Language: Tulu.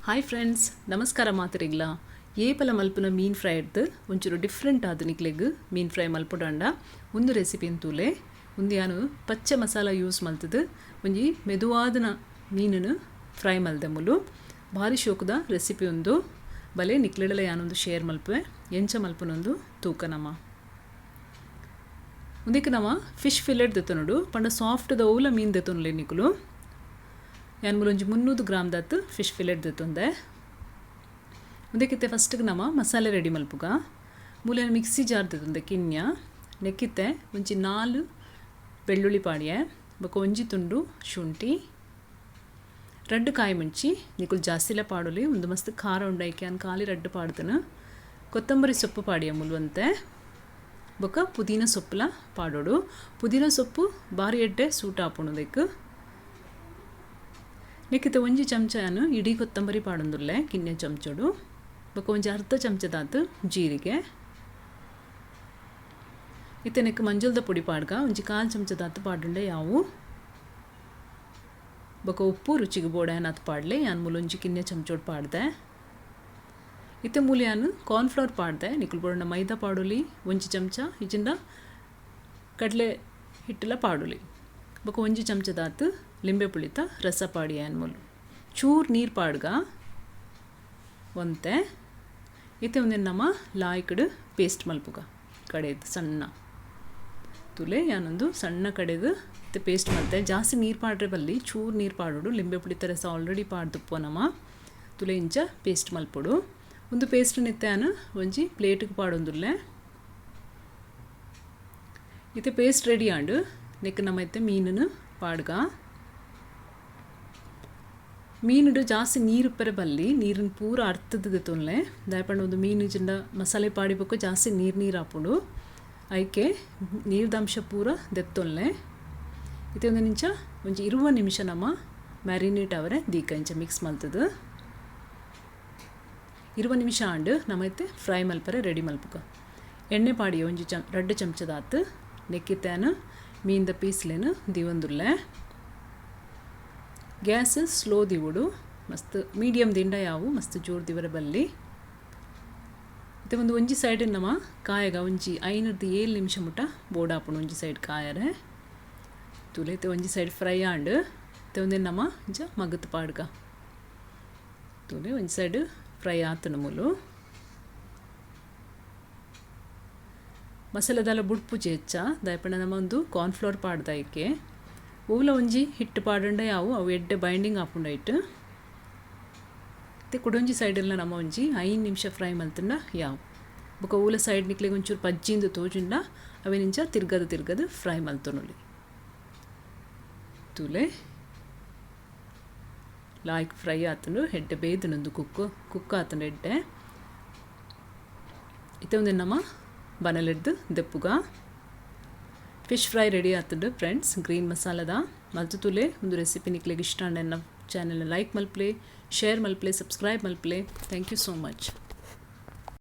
Hi friends, ನಮಸ್ಕಾರ ಮಾತರಿಗ್ಲ. ಏಪಲ ಮಲ್ಪುನ ಮೀನ್ ಫ್ರೈ ಇಡ್ದು ಒಂಚೂರು ಡಿಫ್ರೆಂಟ್ ಆದ ನಿಕ್ಲೆಗ್ ಮೀನ್ ಫ್ರೈ ಮಲ್ಪುಡಂಡ ಒಂದು ರೆಸಿಪಿ ತೂಲೆ. ಒಂದು ಯಾನು ಪಚ್ಚೆ ಮಸಾಲ ಯೂಸ್ ಮಲ್ತದು ಒಂಜಿ ಮೆದುವಾದನ ಮೀನನ್ನು ಫ್ರೈ ಮಲ್ದೆ ಮುಲು. ಭಾರಿ ಶೋಕದ ರೆಸಿಪಿ ಒಂದು ಬಲೆ ನಿಕ್ಲೆಡಲ ಯಾನೊಂದು ಶೇರ್ ಮಲ್ಪುವೆ. ಎಂಚ ಮಲ್ಪುನೊಂದು ತೂಕ ನಮ. ಉಂದಕ್ಕೆ ನಮ ಫಿಶ್ ಫಿಲೆಟ್ ದೆತ್ತೊನುಡು ಪಂಡ ಸಾಫ್ಟ್ ದ ಓಲ ಮೀನ್ ದೆತ್ತೊನುಲೆ ನಿಕುಲು. ಯಾನ್ ಮುಲು ಒಂಜಿ 300 ಗ್ರಾಮ್ ದಾತ್ ಫಿಶ್ ಫಿಲೆಟ್ ದೆತ್ತೊಂದೆ. ಉಂದಕ್ಕಿತ್ತೆ ಫಸ್ಟ್ಗೆ ನಮ ಮಸಾಲೆ ರೆಡಿ ಮಲ್ಪುಗ. ಮೂಲೆನ ಮಿಕ್ಸಿ ಜಾರ್ ದೆತ್ತೊಂದೆ ಕಿನ್ಯ. ನೆಕ್ಕಿತ್ತೆ ಒಂಜಿ 4 ಬೆಳ್ಳುಳ್ಳಿ ಪಾಡಿಯೆ, ಬೊಕ ಒಂಜಿ ತುಂಡು ಶುಂಠಿ, 2 ಕಾಯಿ ಮುಂಚಿ, ನಿಕುಲು ಜಾಸ್ತಿಲ ಪಾಡೊಲಿ, ಒಂದು ಮಸ್ತ್ ಖಾರ ಉಂಡೈಕೆ ಅನ್ ಖಾಲಿ 2 ಪಾಡ್ದನು. ಕೊತ್ತಂಬರಿ ಸೊಪ್ಪು ಪಾಡಿಯ ಮುಲ್ವಂತೆ, ಬೊಕ ಪುದೀನ ಸೊಪ್ಪುಲ ಪಾಡೋಡು. ಪುದೀನ ಸೊಪ್ಪು ಬಾರಿ ಎಡ್ಡೆ ಸೂಟ್ ಆಪುಣದಕ್ಕೆ. ನೆಕ್ಕಿತ್ತೆ ಒಂಜಿ ಚಮಚನು ಇಡೀ ಕೊತ್ತಂಬರಿ ಪಾಡೊಂದುಲ್ಲೆ ಕಿನ್ಯ ಚಮಚೋಡು. ಬೊಕ ಒಂಜಿ ಅರ್ಧ ಚಮಚದಾತ್ ಜೀರಿಗೆ. ಇತ್ತೆ ನೆಕ್ ಮಂಜಲ್ದ ಪೊಡಿ ಪಾಡ್ಗ ಒಂಜಿ 1/4 ಚಮಚದಾತ್ ಪಾಡುಂಡೆ ಯಾವು. ಬೊಕ ಉಪ್ಪು ರುಚಿಗೆ ಬೋಡಾಯನಾತ್ ಪಾಡ್ಲೆ, ಯಾನ್ ಮೂಲು ಒಂಜಿ ಕಿನ್ಯ ಚಮಚೋಡು ಪಾಡ್ದೆ. ಇತ್ತೆ ಮೂಲು ಯಾನ್ ಕಾರ್ನ್ಫ್ಲವರ್ ಪಾಡ್ದೆ, ನಿಕುಲು ಬೋಡಂಡ ಮೈದಾ ಪಾಡೊಲಿ ಒಂಜಿ ಚಮಚ, ಇಜಿಂಡ ಕಡಲೆ ಹಿಟ್ಟುಲ ಪಾಡೊಲಿ. ಬೊಕ ಒಂಜಿ ಚಮಚದಾತ್ ಲಿಂಬೆ ಪುಳಿತ ರಸ ಪಾಡಿ ಯಾನ್ ಮೂಲು. ಚೂರು ನೀರು ಪಾಡ್ಗ ಒಂತೆ. ಇತ್ತೆ ಒಂದೆನ್ ನಮ ಲಾಯ್ಕಡ್ ಪೇಸ್ಟ್ ಮಲ್ಪುಗ ಕಡೆದು ಸಣ್ಣ ತುಲೆ. ಯಾನೊಂದು ಸಣ್ಣ ಕಡೆದು ಇತ್ತೆ ಪೇಸ್ಟ್ ಮಲ್ತೆ. ಜಾಸ್ತಿ ನೀರು ಪಾಡ್ರೆ ಬಲ್ಲಿ, ಚೂರು ನೀರು ಪಾಡೋಡು. ಲಿಂಬೆ ಪುಳಿತ ರಸ ಆಲ್ರೆಡಿ ಪಾಡ್ದುಪ್ಪು ನಮ. ತುಲೆ ಇಂಚ ಪೇಸ್ಟ್ ಮಲ್ಪೊಡು. ಒಂದು ಪೇಸ್ಟ್ ನಿತ್ತೆ ಯಾನು ಒಂಜಿ ಪ್ಲೇಟ್ಗೆ ಪಾಡೊಂದುಲ್ಲೆ. ಇತ್ತೆ ಪೇಸ್ಟ್ ರೆಡಿ ಆಂಡು. ನೆಕ್ ನಮ್ಮ ಇತ್ತೆ ಮೀನನ್ನು ಪಾಡ್ಗ. ಮೀನುಡು ಜಾಸ್ತಿ ನೀರು ಉಪ್ಪರೆ ಬಲ್ಲಿ, ನೀರನ್ನು ಪೂರ ಅರ್ತದ ತೊನ್ಲೆ. ದಾಯಪಂಡ ಒಂದು ಮೀನು ಚಿಂದ ಮಸಾಲೆ ಪಾಡಿಬೇಕು ಜಾಸ್ತಿ ನೀರು ನೀರು ಆಪುಂಡು. ಐಕೆ ನೀರ್ದಂಶ ಪೂರ ದೆತ್ತೊನ್ಲೆ. ಇತ್ತೆ ಒಂದು ನಿಂಚ ಒಂಜಿ 20 ನಿಮಿಷ ನಮ್ಮ ಮ್ಯಾರಿನೇಟ್ ಅವರೆ ದೀಕ ಇಂಚ ಮಿಕ್ಸ್ ಮಲ್ತದು. 20 ನಿಮಿಷ ಆಂಡು ನಮ್ಮ ಇತ್ತೆ ಫ್ರೈ ಮಲ್ಪರೆ ರೆಡಿ ಮಲ್ಪುಕ. ಎಣ್ಣೆ ಪಾಡಿ ಒಂಜಿ 2 ಚಮಚದಾತು. ನೆಕ್ಕಿತ್ತೇನು ಮೀನ್ದ ಪೀಸ್ಲೇನು ದಿವಂದುಲ್ಲೆ. ಗ್ಯಾಸ್ ಸ್ಲೋ ದಿವಡು, ಮಸ್ತ್ ಮೀಡಿಯಮ್ ದಿಂಡ ಯಾವು, ಮಸ್ತ್ ಜೋರು ದಿವರ ಬಲ್ಲಿ. ಇತ್ತೆ ಒಂದು ಒಂಜಿ ಸೈಡ್ ನಮ್ಮ ಕಾಯಗ ಒಂಜಿ 5-7 ನಿಮಿಷ ಮುಟ ಬೋಡಾಪುಂಡು ಒಂಜಿ ಸೈಡ್ ಕಾಯರೆ. ತುಲೆ ಇತ್ತೆ ಒಂಜಿ ಸೈಡ್ ಫ್ರೈ ಆಂಡು. ಇತ್ತೆ ಒಂದೇ ನಮ್ಮ ಇಂಚ ಮಗತ್ ಪಾಡ್ಗ. ತುಲೆ ಒಂಜಿ ಸೈಡ್ ಫ್ರೈ ಆತನ ಮೂಲು. ಮಸಾಲೆದೆಲ್ಲ ಬುಡ್ಪುಜಿ ಹೆಚ್ಚ ದಾಯಪಂಡ ನಮ್ಮ ಒಂದು ಕಾರ್ನ್ಫ್ಲೋರ್ ಪಾಡ್ದಾಯ್ಕೆ. ಓಲ ಒಂಜಿ ಹಿಟ್ಟು ಪಾಡಂಡ ಯಾವು, ಅವು ಎಡ್ಡೆ ಬೈಂಡಿಂಗ್ ಆಪುಂಡು ಐಟ್. ಇತ್ತೆ ಕುಡೊಂಜಿ ಸೈಡೆಲ್ಲ ನಮ್ಮ ಒಂಜಿ 5 ನಿಮಿಷ ಫ್ರೈ ಮಲ್ತಂಡ ಯಾವು. ಬೊಕ ಓಲ ಸೈಡ್ ನಿಕ್ಲೆಗ್ ಒಂಚೂರು ಪಜ್ಜಿಂದು ತೋಜುಂಡ ಅವೇನಿಂಚ ತಿರ್ಗದು ತಿರ್ಗದು ಫ್ರೈ ಮಲ್ತೊನೊಲಿ. ತೂಲೆ ಲಾಯ್ಕ್ ಫ್ರೈ ಆತುಂಡು, ಎಡ್ಡೆ ಬೇದನೊಂದು ಕುಕ್ ಕುಕ್ ಆತುಂಡು ಎಡ್ಡೆ. ಇತ್ತೆ ಒಂದು ನಮ್ಮ ಬನಲೆಡ್ದು ದೆಪ್ಪುಗ. Fish fry ready ಆತುಂಡು friends. Green ಮಸಾಲದ ಮಲ್ತು ತುಲೆ. ಒಂದು ರೆಸಿಪಿ ನಿಕ್ಲೆಗ್ ಇಷ್ಟ ಆಂಡ ಎನ್ನ ಚಾನೆಲ್ ಲೈಕ್ ಮಲ್ಪಲೆ, ಶೇರ್ ಮಲ್ಪಲೆ, ಸಬ್ಸ್ಕ್ರೈಬ್ ಮಲ್ಪಲೆ. Thank you so much.